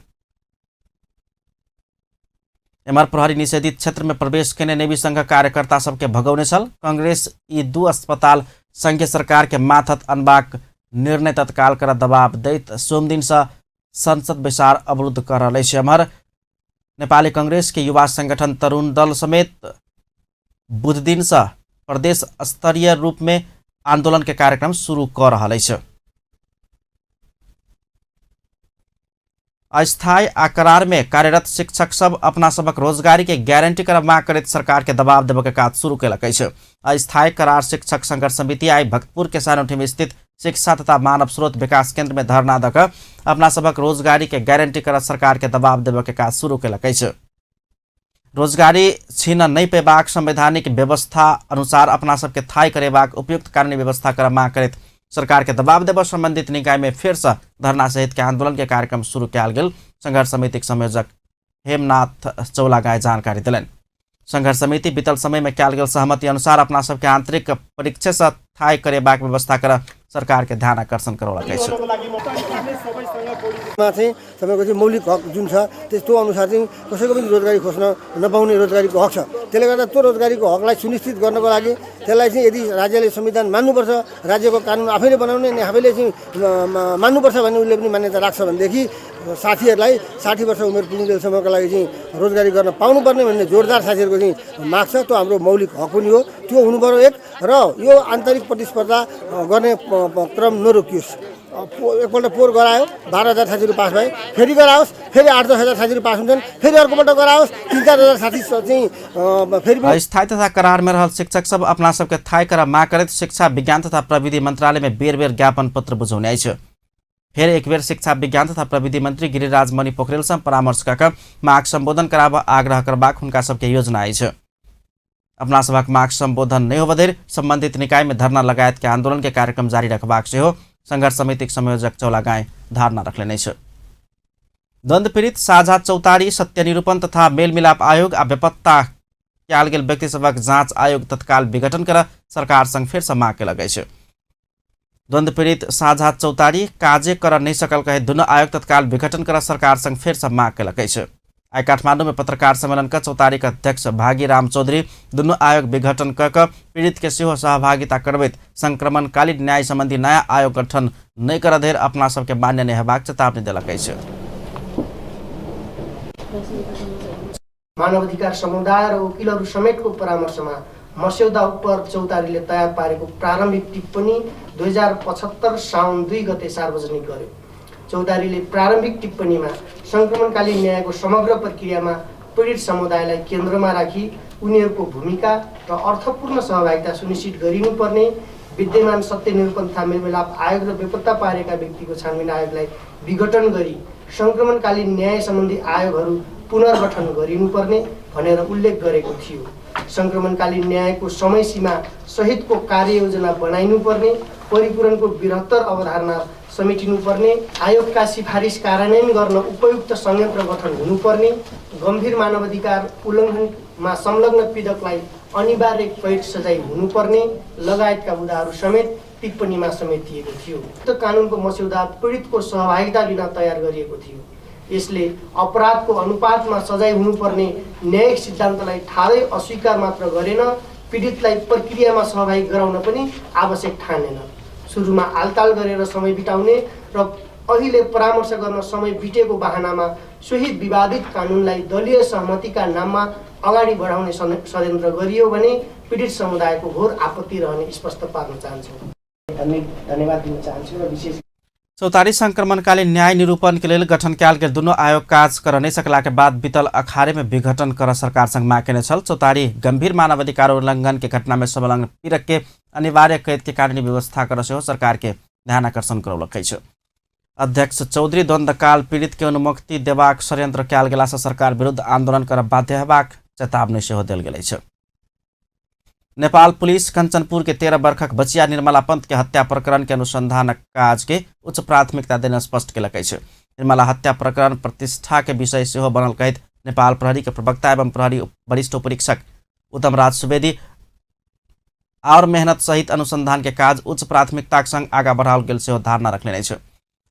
एम्हर प्रहरी निषेधित क्षेत्र में प्रवेश केने नेवी संघ कार्यकर्ता सबके भगौने छल। कांग्रेस ई 2 अस्पताल संघीय सरकार के माथत अनबाक निर्णय तत्काल कर दबाव दैत सोमदिन से संसद बैसार अवरुद्ध कर रहल अछि। एम्हर नेपाली कांग्रेस के युवा संगठन तरुण दल समेत बुधदिन से प्रदेश स्तरीय रूप में आंदोलन के कार्यक्रम शुरू कर रहल अछि। अस्थायी आ करार में कार्यरत शिक्षक सब अपना सबक रोजगारी के गारंटी कर माग करैत सरकार के दबाव देबय के काज शुरू केलक अछि। अस्थायी करार शिक्षक संघर्ष समिति आइ भक्तपुर के सानौठी में स्थित शिक्षा तथा मानव स्रोत विकास केंद्र में धरना दऽ कऽ अपना सबक रोजगारी के गारंटी कर सरकार के दबाव देबय के काज शुरू केलक अछि। रोजगारी छीन नहि पेबाक संवैधानिक व्यवस्था अनुसार अपना सबके थाई करेबाक उपयुक्त कानूनी व्यवस्था कर मांग करैत सरकार के दबाव देबऽ संबंधित निकाय में फेर से धरना सहित के आंदोलन के कार्यक्रम शुरू कयल गेल संघर्ष समिति के संयोजक हेमनाथ चौलागाई जानकारी देलनि। संघर्ष समिति बीतल समय में कयल गेल सहमति अनुसार अपना सबके आंतरिक परीक्षा से थाई करेबाक व्यवस्था कर सरकार के ध्यान आकर्षण करौलक अछि। चाहिँ तपाईँको चाहिँ मौलिक हक जुन छ त्यस्तो अनुसार चाहिँ कसैको पनि रोजगारी खोज्न नपाउने रोजगारीको हक छ। त्यसले गर्दा त्यो रोजगारीको हकलाई सुनिश्चित गर्नको लागि त्यसलाई चाहिँ यदि राज्यले संविधान मान्नुपर्छ, राज्यको कानुन आफैले बनाउने अनि आफैले चाहिँ मान्नुपर्छ भन्ने उसले पनि मान्यता राख्छ भनेदेखि साथीहरूलाई 60 वर्ष उमेर पुग्नुन्जेलसम्मको लागि चाहिँ रोजगारी गर्न पाउनुपर्ने भन्ने जोरदार साथीहरूको चाहिँ माग छ। त्यो हाम्रो मौलिक हक पनि हो, त्यो हुनुपर्यो एक। र यो आन्तरिक प्रतिस्पर्धा गर्ने क्रम नरोकियोस्। एकपल्ट पोहोर गरायो 12,000 साथीहरू पास भए, फेरि गराओस्, फेरि 8-10 हजार साथीहरू पास हुन्छन्, फेरि अर्कोपल्ट गराओस् 3-4 हजार साथी चाहिँ फेरि। अस्थायी तथा करार में रहल शिक्षक सब अपना सबके थाई कर माग करैत शिक्षा विज्ञान तथा प्रविधि मंत्रालय में बेर बेर ज्ञापन पत्र बुझौने अछि। फेर एक बेर शिक्षा विज्ञान तथा प्रविधि मंत्री गिरिराज मणि पोखरेल सँ परामर्श कऽ माग संबोधन कराबऽ आग्रह करबाक हुनका सबके योजना अछि। अपना सभक माग संबोधन नहि होबऽ धरि संबंधित निकाय में धरना लगायत के आंदोलन के कार्यक्रम जारी रखबाक सेहो संघर्ष समिति के संयोजक चौलागाई धारणा रखलनि अछि। द्वंद्व पीड़ित साझा चौतारी सत्यनिरूपण तथा मेलमिलाप आयोग आ बेपत्ता कयल गेल व्यक्ति सभक जांच आयोग तत्काल विघटन कर सरकार संग फेर सँ माग केलक अछि। द्वंद्व पीड़ित साझा चौतारी काजे कर नहि सकल कहे दुनू आयोग तत्काल विघटन कर सरकार संग फेर सँ माग केलक अछि। आइ काठमांडू में पत्रकार सम्मेलन क चौतारी के अध्यक्ष भागीराम चौधरी दुनू आयोग विघटन क पीड़ित के सेहो सहभागिता करबैत संक्रमणकालीन न्याय संबंधी नया आयोग गठन नहि करऽ धरि अपना सबके मान्य नहि हेबाक चेतावनी देलक अछि। मानवाधिकार समुदाय र वकिलहरू समेतको परामर्शमा मस्यौदा उप चौतारीले तयार पारेको प्रारम्भिक टिप्पणी 2075 साउन 2 गते सार्वजनिक गर्यो। चौतारीले प्रारम्भिक टिप्पणीमा संक्रमणकालीन न्यायको समग्र प्रक्रियामा पीडित समुदायलाई केन्द्रमा राखी उनीहरूको भूमिका र अर्थपूर्ण सहभागिता सुनिश्चित गरिनुपर्ने, विद्यमान सत्य निरूपण तथा मेलमिलाप आयोग र बेपत्ता पारेका व्यक्तिको छानबिन आयोगलाई विघटन गरी संक्रमणकालीन न्याय सम्बन्धी आयोगहरू पुनर्गठन गरिनुपर्ने भनेर उल्लेख गरेको थियो। संक्रमणकालीन न्यायको समय सीमा सहितको कार्ययोजना बनाइनुपर्ने, परिपूरणको बृहत्तर अवधारणा समेटिनुपर्ने, आयोगका सिफारिस कार्यान्वयन गर्न उपयुक्त संयन्त्र गठन हुनुपर्ने, गम्भीर मानवाधिकार उल्लङ्घनमा संलग्न पीडकलाई अनिवार्य कैद सजाय हुनुपर्ने लगायतका मुद्दाहरू समेत टिप्पणीमा समेटिएको थियो। उक्त कानुनको मस्यौदा पीडितको सहभागिता बिना तयार गरिएको थियो। यसले अपराधको अनुपातमा सजाय हुनुपर्ने न्यायिक सिद्धान्तलाई ठाडै अस्वीकार मात्र गरेन, पीडितलाई प्रक्रियामा सहभागी गराउन पनि आवश्यक ठानेन। सुरुमा आलताल गरेर समय बिताउने र अहिले परामर्श गर्न समय बितेको बहानामा सोही विवादित कानुनलाई दलीय सहमतिका नाममा अगाडि बढाउने षड्यन्त्र गरियो भने पीडित समुदायको घोर आपत्ति रहने स्पष्ट पार्न चाहन्छु। धन्यवाद दिन चाहन्छु र विशेष चौतारी संक्रमणकालीन न्याय निरूपण के लेल गठन कयल गेल दुनू आयोग काज कर नहि सकला के बाद बीतल अखाड़े में विघटन कर सरकार संग माग केने छल। चौतारी गंभीर मानवाधिकार उल्लंघन के घटना में संलग्न पीड़क के अनिवार्य कैद के कानूनी व्यवस्था कर सेहो सरकार के ध्यान आकर्षण करौलक अछि। अध्यक्ष चौधरी द्वंद्वकाल पीड़ित के उन्मुक्ति देबाक षड्यंत्र कयल गेला सँ सरकार विरुद्ध आंदोलन कर बाध्य हेबाक चेतावनी सेहो देल गेल अछि। नेपाल पुलिस कंचनपुर के 13 वर्षक बचिया निर्मला पंत के हत्या प्रकरण के अनुसंधान काज के उच्च प्राथमिकता देने स्पष्ट केलक अछि। निर्मला हत्या प्रकरण प्रतिष्ठा के विषय सेहो बनल कहैत नेपाल प्रहरी के प्रवक्ता एवं प्रहरी वरिष्ठ उपरीक्षक उत्तमराज सुवेदी और मेहनत सहित अनुसंधान के काज उच्च प्राथमिकता के संग आगा बढ़ाओल गेल सेहो धारणा रखने अछि।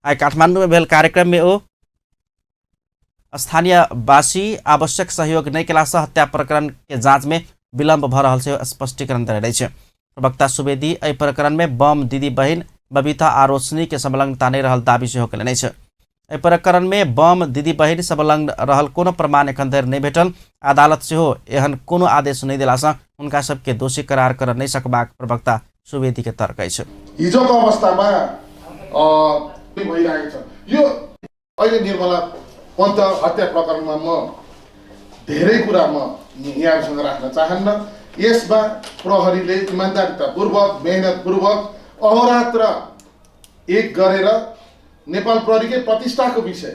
आइ काठमांडू में भेल कार्यक्रम में ओ स्थानीयवासी आवश्यक सहयोग नहि केला सँ हत्या प्रकरण के जांच में विलम्ब भ रहल से स्पष्टीकरण देने अछि। प्रवक्ता सुवेदी एहि प्रकरण में बम दीदी बहिन बबीता आ रोशनी के संलग्नता नहि रहल दावी सेहो केलनि अछि। एहि प्रकरण में बम दीदी बहिन संलग्न रहल कोनो प्रमाण एखन धरि नहि भेटल। अदालत सेहो एहन कोनो आदेश नहि देला सँ हुनका सबके दोषी करार कर नहि सकबाक प्रवक्ता सुवेदी के तर्क अछि। हिजोको अवस्थामा भइरहेको छ यो अहिले निर्मला पन्त हत्या प्रकरणमा म धेरै कुरा म यहाँहरूसँग राख्न चाहन्न। यसमा प्रहरीले इमान्दारितापूर्वक मेहनतपूर्वक अहोरात्र एक गरेर नेपाल प्रहरीकै प्रतिष्ठाको विषय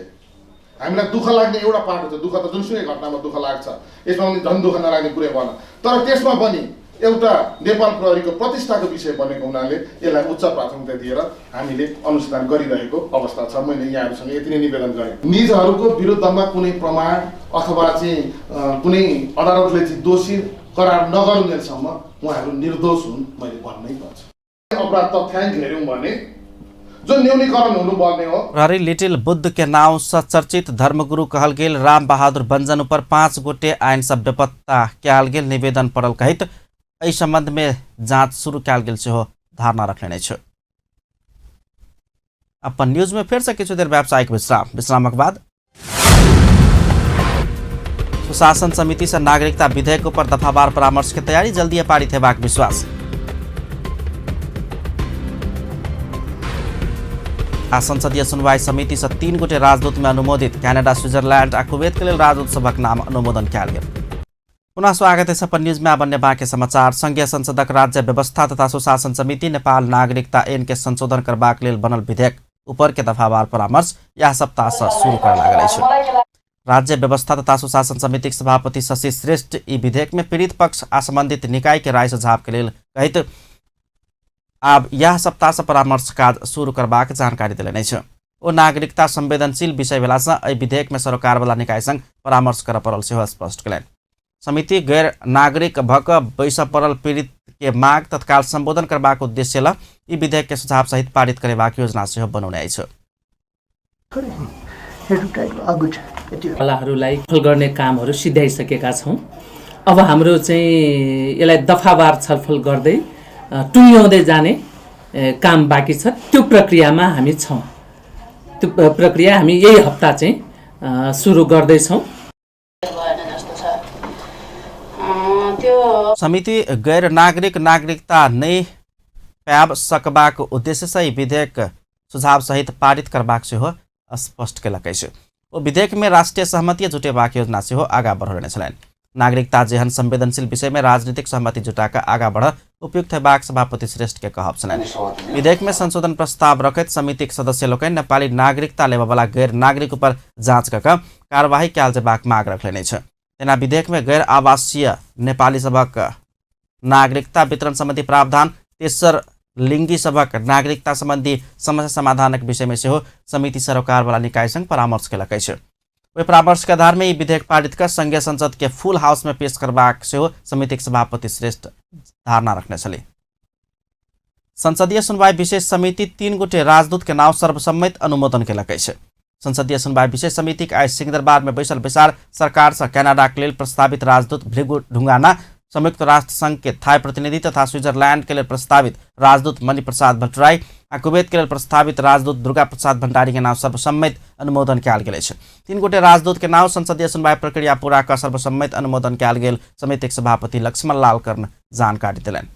हामीलाई दुःख लाग्ने एउटा पाटो छ, दुःख त जुनसुकै घटनामा दुःख लाग्छ, यसमा पनि झन् दुःख नलाग्ने कुरै भएन, तर त्यसमा पनि एउटा नेपाल प्रहरीको प्रतिष्ठाको विषय बनेको हुनाले यसलाई उच्च प्राथमिकता दिएर हामीले अनुसन्धान गरिरहेको अवस्था छ। मैले यहाँहरूसँग यति नै निवेदन गरेँ। निजहरूको विरुद्धमा कुनै प्रमाण अथवा चाहिँ कुनै अदालतले चाहिँ दोषी करार नगरुन्जेलसम्म उहाँहरू निर्दोष हुन् मैले भन्नै पर्छ। अपराध तथ्याङ्क हेऱ्यौँ भने जो न्यूनीकरण हुनुपर्ने हो। प्रहरी लिटिल बुद्ध के नाम से चर्चित धर्मगुरु कहल गेल राम बहादुर बंजन ऊपर 5 गोटे आइन से बेपत्ता कयल गेल निवेदन पड़ल कहित एहि संबंध में जांच शुरू कयल गेल सेहो धारणा रखने अछि। अपन न्यूज में फिर से किछु देर व्यावसायिक विश्राम, विश्रामक बाद सुशासन समिति से नागरिकता विधेयक पर दफावार परामर्श के तैयारी, जल्दी पारित हेबाक विश्वास। आ संसदीय सुनवाई समिति से 3 गोटे राजदूत में अनुमोदित, कनाडा, स्विट्जरलैंड आ कुवैत के लेल राजदूत सभक नाम अनुमोदन कयल गेल। पुनः स्वागत है अपन न्यूज में। अब अन्य बाँकी समाचार। संघीय संसदक राज्य व्यवस्था तथा सुशासन समिति नेपाल नागरिकता ऐन के संशोधन करबाक लेल बनल विधेयक ऊपर के दफावार परामर्श यह सप्ताह से शुरू कर लागल अछि। राज्य व्यवस्था तथा सुशासन समिति के सभापति शशि श्रेष्ठ ई विधेयक में पीड़ित पक्ष आ संबंधित निकाय के राय सुझाव के लेल कहित आब यह सप्ताह से परामर्श काज शुरू करबाक जानकारी देलनि अछि। ओ नागरिकता संवेदनशील विषय भेलासँ एहि विधेयक में सरोकारवाला निकाय संग परामर्श करऽ पड़ल सेहो स्पष्ट कयलनि। समिति गैर नागरिक भऽ कऽ बैसऽ पड़ल पीड़ित के माग तत्काल संबोधन करबाक उद्देश्य ल ई विधेयक के सुझाव सहित पारित करेबाक योजना सेहो बनौने अछि। कलाहरूलाई छलफल गर्ने कामहरू सिध्याइसकेका छौँ। अब हाम्रो चाहिँ यसलाई दफावार छलफल गर्दै टुङ्ग्याउँदै जाने काम बाँकी छ। त्यो प्रक्रियामा हामी छौँ। त्यो प्रक्रिया हामी यही हप्ता चाहिँ सुरु गर्दैछौँ। समिति गैर नागरिक नागरिकता नहि पाबि सकबाक उद्देश्य से ई विधेयक सुझाव सहित पारित करबाक सेहो स्पष्ट कयलक अछि। ओ विधेयक में राष्ट्रीय सहमति जुटेबाक योजना सेहो आगाँ बढ़ौने छलनि। नागरिकता जेहन संवेदनशील विषय में राजनीतिक सहमति जुटाकर आगाँ बढ़ उपयुक्त हेबाक सभापति श्रेष्ठ के कहब छलनि। विधेयक में संशोधन प्रस्ताव रखैत समितिक सदस्य लोकनि नेपाली नागरिकता लेबऽवला गैर नागरिक ऊपर जाँच कऽ कऽ कार्यवाही कयल जेबाक माग रखलनि अछि। तेना विधेयक में गैर आवासीय नेपाली सभक नागरिकता वितरण संबंधी प्रावधान, तेसर लिंगी सभक नागरिकता संबंधी समस्या समाधानक विषय में सेहो समिति सरोकारवाला निकाय संग परामर्श कयलक अछि। ओहि परामर्श के आधार में ई विधेयक पारित कऽ संघीय संसद के फुल हाउस में पेश करबाक सेहो समितिक सभापति श्रेष्ठ धारणा रखने छलीह। संसदीय सुनवाई विशेष समिति 3 गोटे राजदूत के नाम सर्वसम्मत अनुमोदन कयलक अछि। संसदीय सुनवाई विशेष समिति के आइ सिंहदरबार में बैसल बैसार सरकार से कनाडा के लेल प्रस्तावित राजदूत भृगु ढुंगाना, संयुक्त राष्ट्र संघ के थाई प्रतिनिधि तथा स्विट्जरलैंड के लेल प्रस्तावित राजदूत मणिप्रसाद भट्टराई आ कुवैत के लेल प्रस्तावित राजदूत दुर्गा प्रसाद भंडारी के नाम सर्वसम्मत अनुमोदन कयल गेल अछि। 3 गोटे राजदूत के नाम संसदीय सुनवाई प्रक्रिया पूरा कऽ सर्वसम्मत अनुमोदन कयल गेल समितिक सभापति लक्ष्मण लाल कर्ण जानकारी देलनि।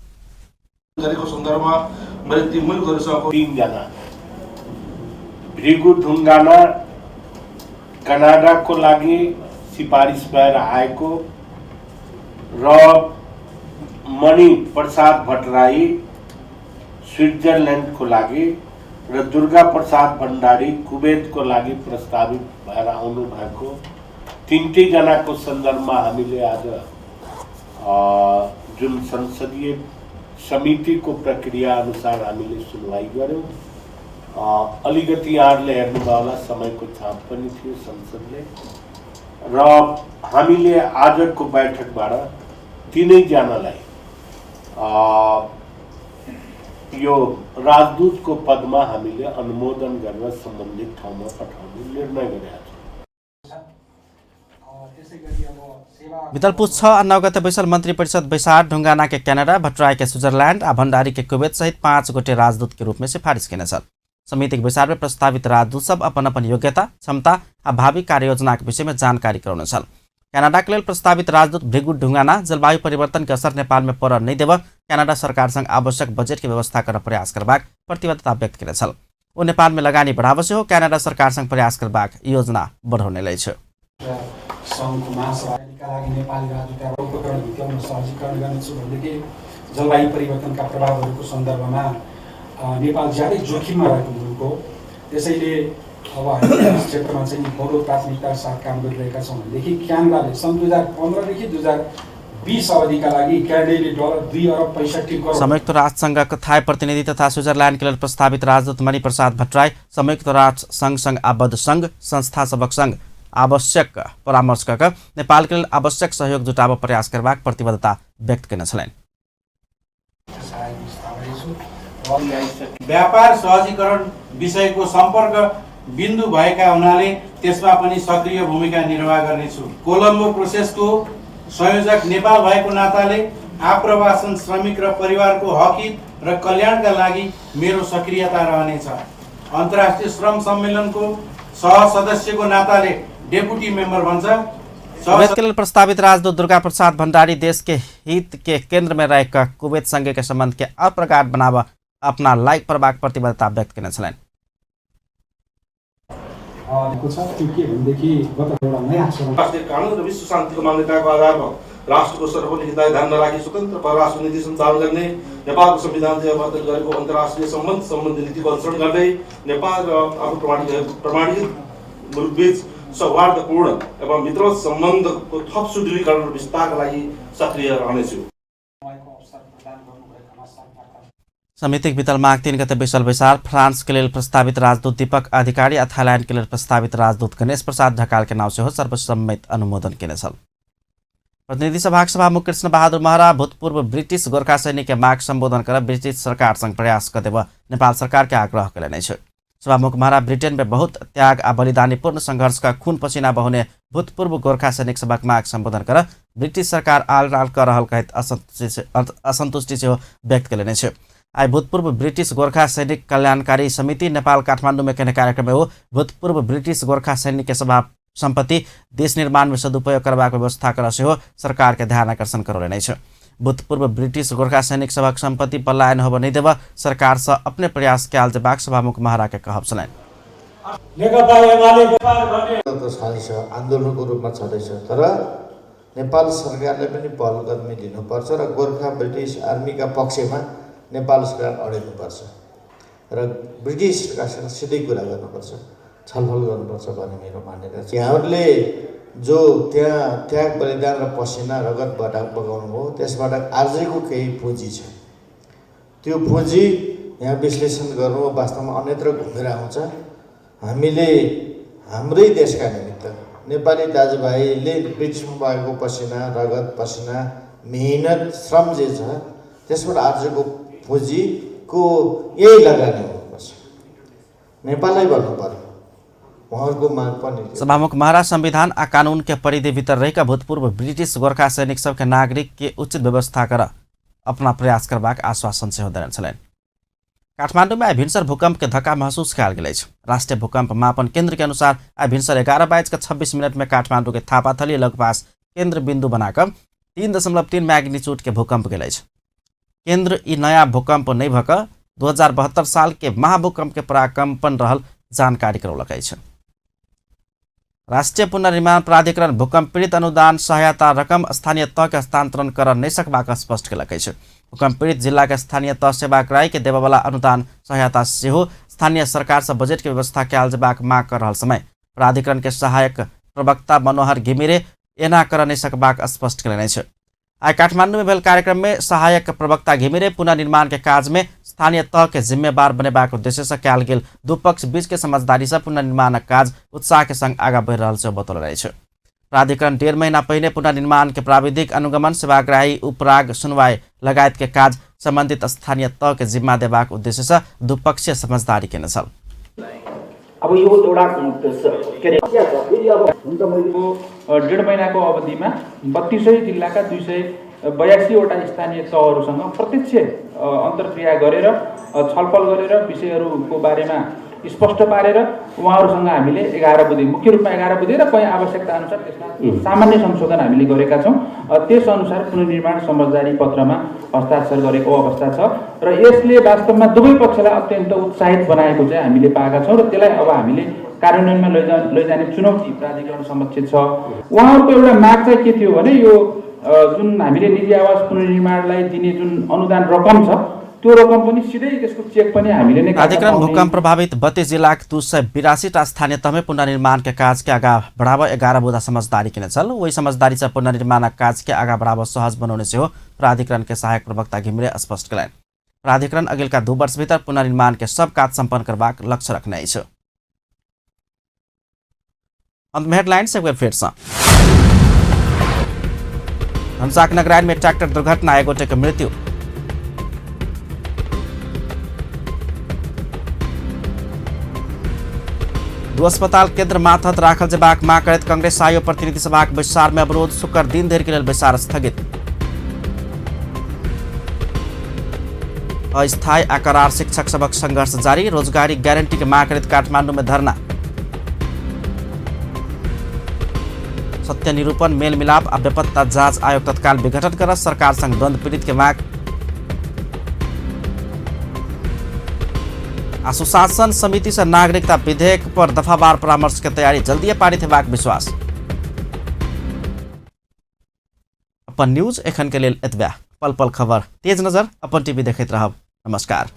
गरेको सन्दर्भमा मैले ती मुलुकहरूसँग 3 जना भृगु ढुङ्गाना कनाडाको लागि सिफारिस भएर आएको र मणि प्रसाद भट्टराई स्विट्जरल्यान्डको लागि र दुर्गा प्रसाद भण्डारी कुवेतको लागि प्रस्तावित भएर आउनु भएको 3 जनाको सन्दर्भमा हामीले आज जुन संसदीय समितिको प्रक्रिया अनुसार हामीले सुनवाई गऱ्यौँ। अलिकति यहाँहरूले हेर्नुभयो होला, समयको छाप पनि थियो संसदले र हामीले आजको बैठकबाट 3 जनालाई यो राजदूतको पदमा हामीले अनुमोदन गरेर सम्बन्धित ठाउँमा पठाउने निर्णय गरेका छौँ। बितल पुस 6 आ 9 गते बैसल मंत्री परिषद बैसार ढुंगाना के कनाडा, भट्टराई के स्विट्जरलैंड आ भंडारी के कुवैत सहित 5 गोटे राजदूत के रूप में सिफारिश केने छल। समितिक बैसार में प्रस्तावित राजदूत सब अपन अपन योग्यता, क्षमता आ भावी कार्ययोजना के विषय में जानकारी करौने छल। कनाडा के लेल प्रस्तावित राजदूत भृगु ढुंगाना जलवायु परिवर्तन के असर नेपाल में पड़ऽ नहि देबऽ कनाडा सरकार संग आवश्यक बजट के व्यवस्था करऽ प्रयास करबाक प्रतिबद्धता व्यक्त केने छल। ओ नेपाल में लगानी बढ़ाबऽ सेहो कनाडा सरकार संग प्रयास करबाक योजना बढ़ौने अछि। सङ्घको महासभाका लागि नेपाली राजदूत उपकरण भित्र्याउन सहजीकरण गर्नेछु भनेदेखि जलवायु परिवर्तनका प्रभावहरूको सन्दर्भमा नेपाल ज्यादै जोखिममा रहेको मुलुक हो। त्यसैले अब हामी यस क्षेत्रमा चाहिँ बढो प्राथमिकता साथ काम गरिरहेका छौँ भनेदेखि क्यानाडाले सन् 2015 देखि 2020 अवधिका लागि क्यानाडाले $2 अरब 65 करोड। संयुक्त राष्ट्र संघक थाई प्रतिनिधि तथा स्विजरल्याण्ड के लेल प्रस्तावित राजदूत मणिप्रसाद भट्टराई संयुक्त राष्ट्र संघ आबद्ध संघ संस्था सभक संग आवश्यक परामर्श कऽ नेपाल के लेल आवश्यक सहयोग जुटाबऽ प्रयास करबाक प्रतिबद्धता व्यक्त केने छलनि। व्यापार सहजीकरण विषयको सम्पर्क बिन्दु भएका हुनाले त्यसमा पनि सक्रिय भूमिका निर्वाह गर्नेछु। कोलम्बो प्रोसेसको संयोजक नेपाल भएको नाताले आप्रवासन श्रमिक र परिवारको हकहित र कल्याणका लागि मेरो सक्रियता रहनेछ। अन्तर्राष्ट्रिय श्रम सम्मेलनको सहसदस्यको नाताले डेपुटी मेम्बर भन्छ। कुवैत के लेल प्रस्तावित राजदूत दुर्गा प्रसाद भंडारी देश के हित के केंद्र में रहकर कुवैत संघ के संबंध के अप्रगाढ़ बनाव अपना लायक परबाक प्रतिबद्धता व्यक्त केने छलनि। राष्ट्रिय कानुन र विश्व शान्तिको मान्यताको आधारमा राष्ट्रको सार्वभौमिक हितलाई ध्यानमा राखी स्वतन्त्र परराष्ट्र नीति सञ्चालन गर्ने, नेपालको संविधानले अवतरण गरेको अन्तर्राष्ट्रिय सम्बन्ध सम्बन्धी नीतिको अनुसरण गर्दै नेपाल र आफू प्रमाणित मुलुकबीच सौहार्दपूर्ण एवं मित्रवत सम्बन्धको थप सुदृढीकरण र विस्तारका लागि सक्रिय रहनेछु। समितिक बीतल माघ 3 गते बैसल बैसार फ्रांस के लेल प्रस्तावित राजदूत दीपक अधिकारी आ थाईलैंड के लेल प्रस्तावित राजदूत गणेश प्रसाद ढकाल के नाम सेहो सर्वसम्मत अनुमोदन केने छल। प्रतिनिधि सभाक सभामुख कृष्ण बहादुर महरा भूतपूर्व ब्रिटिश गोर्खा सैनिक के माग सम्बोधन कर ब्रिटिश सरकार संग प्रयास क देब नेपाल सरकार के आग्रह केलनि अछि। सभामुख महरा ब्रिटेन में बहुत त्याग आ बलिदानीपूर्ण संघर्ष का खून पसीना बहोने भूतपूर्व गोर्खा सैनिक सभक माग सम्बोधन कर ब्रिटिश सरकार आल राल कर रहल कहैत असंतुष्टि सेहो व्यक्त केलनि अछि। आइ भूतपूर्व ब्रिटिश गोर्खा सैनिक कल्याणकारी समिति नेपाल काठमाडौँ में केने कार्यक्रम में हो भूतपूर्व ब्रिटिश गोर्खा सैनिक के सभा सम्पत्ति देश निर्माण में सदुपयोग करबाक व्यवस्था कर सेहो सरकार के ध्यान आकर्षण करौलनि अछि। भूतपूर्व ब्रिटिश गोर्खा सैनिक सभक सम्पत्ति पलायन होबऽ नहि देबऽ सरकार से अपने प्रयास कयल जेबाक सभामुख महरा के कहब छलनि। आन्दोलनको रूपमा छँदैछ, तर नेपाल सरकारले पनि पहल कदमी लिनुपर्छ र गोर्खा ब्रिटिस आर्मीका पक्षमा नेपाल सरकार अडिनुपर्छ र ब्रिटिस सरकारसँग सिधै कुरा गर्नुपर्छ, छलफल गर्नुपर्छ भन्ने मेरो मान्यता छ। यहाँहरूले जो त्यहाँ त्याग बलिदान र पसिना रगत बगाउनु भयो त्यसबाट आर्जेको केही पुँजी छ, त्यो पुँजी यहाँ विश्लेषण गर्नु वास्तवमा अन्यत्र घुमेर आउँछ। हामीले हाम्रै देशका निमित्त नेपाली दाजुभाइले ब्रिटिसमा भएको पसिना रगत पसिना मेहनत श्रम जे छ त्यसबाट आर्जेको पुँजीको यही लगानी हुनुपर्छ, नेपालै भन्नु पर्यो, उहाँहरूको माग पनि। सभामुख महरा संविधान आ कानून के परिधि भीतर रहकर भूतपूर्व ब्रिटिश गोर्खा सैनिक सबके नागरिक के उचित व्यवस्था कर अपना प्रयास करबाक आश्वासन सेहो देने छलनि। काठमाडौँ में आइ भिनसर भूकंप के धक्का महसूस कयल गेल अछि। राष्ट्रीय भूकंप मापन केंद्र के अनुसार आइ भिनसर 11:26 में काठमाडौँ के थापाथली लगपास केंद्र बिंदु बनाकर 3.3 मैग्नीट्यूड के भूकंप गेल अछि। केंद्र ई नया भूकंप नहीं भक 2072 साल के महाभूकंप के पराकंपन रहल जानकारी करौलक अछि। राष्ट्रीय पुनर्निर्माण प्राधिकरण भूकंप पीड़ित अनुदान सहायता रकम स्थानीय तह के हस्तांतरण कर नहीं सकबाक स्पष्ट केलक अछि। भूकंप पीड़ित जिला के स्थानीय तह सेवाग्राही के देबयवला अनुदान सहायता सेहो स्थानीय सरकार से बजट के व्यवस्था कयल जेबाक मांग कर रहल समय प्राधिकरण के सहायक प्रवक्ता मनोहर घिमिरे एना कर नहीं सकबाक स्पष्ट केलनि अछि। आइ काठमांडू में भेल कार्यक्रम में सहायक प्रवक्ता घिमिरे पुनर्निर्माण के काज में स्थानीय तह के जिम्मेवार बनेबाक उद्देश्य से कयल गेल दू पक्ष बीच के समझदारी से पुनर्निर्माणक काज उत्साह के संग आगा बढ़ि रहल से बतौलनि अछि। प्राधिकरण 1.5 महीना पहिने पुनर्निर्माण के प्राविधिक अनुगमन सेवाग्राही उपराग सुनवाई लगायत के काज संबंधित स्थानीय तह के जिम्मा देबाक उद्देश्य से द्विपक्षीय समझदारी केने छल। अब यो एउटा के अरे 1.5 महिनाको अवधिमा 32 जिल्लाका 282 वटा स्थानीय तहहरूसँग प्रत्यक्ष अन्तर्क्रिया गरेर छलफल गरेर विषयहरूको बारेमा स्पष्ट पारेर उहाँहरूसँग हामीले 11 बुँदे, मुख्य रूपमा 11 बुँदे र कहीँ आवश्यकता अनुसार त्यसमा सामान्य संशोधन हामीले गरेका छौँ। त्यसअनुसार पुनर्निर्माण समझदारी पत्रमा हस्ताक्षर गरेको अवस्था छ र यसले वास्तवमा दुवै पक्षलाई अत्यन्त उत्साहित बनाएको चाहिँ हामीले पाएका छौँ र त्यसलाई अब हामीले कार्यान्वयनमा लैजाने चुनौती प्राधिकरण समक्ष छ। उहाँहरूको एउटा माग चाहिँ के थियो भने यो जुन हामीले निजी आवास पुनर्निर्माणलाई दिने जुन अनुदान रकम छ त्यो रकम पनि सिधै त्यसको चेक पनि हामीले नै प्राधिकरण भूकंप प्रभावित 32 जिलाक 282टा स्थानीय तहमे पुनर्निर्माण के काज के आगा बढ़ाव 11 बुँदा समझदारी केने छल। ओहि समझदारी से पुनर्निर्माणक काज के आगा बढ़ाव सहज बनौने सेहो प्राधिकरण के सहायक प्रवक्ता घिमिरे स्पष्ट कयलनि। प्राधिकरण अगिलका 2 वर्ष भीतर पुनर्निर्माण के सब काज सम्पन्न करबाक लक्ष्य रखने अछि। अंत में हेडलाइंस एक बेर फेर सँ। धनुषाक नगराइन में ट्रैक्टर दुर्घटना, एक गोटे के मृत्यु। दू अस्पताल केंद्र मातहत राखल जेबाक मांग करैत कांग्रेस आयोग प्रतिनिधि सभाक बैसार में अवरोध, शुक्र दिन धरि के लेल बैसार स्थगित। अस्थायी आ करार शिक्षक सभक संघर्ष जारी, रोजगारी गारंटी के मांग करैत काठमांडू में धरना। सत्य निरूपण, मेल मिलाप आ बेपत्ता जांच आयोग तत्काल विघटन कर सरकार संग द्वंद्व पीड़ित के मांग। आ सुशासन समिति से नागरिकता विधेयक पर दफावार परामर्श के तैयारी, जल्दी पारित हेबाक विश्वास। अपन न्यूज एखन के लेल एतबे। पल पल खबर, तेज नजर, अपन टीवी देखैत रहब। नमस्कार।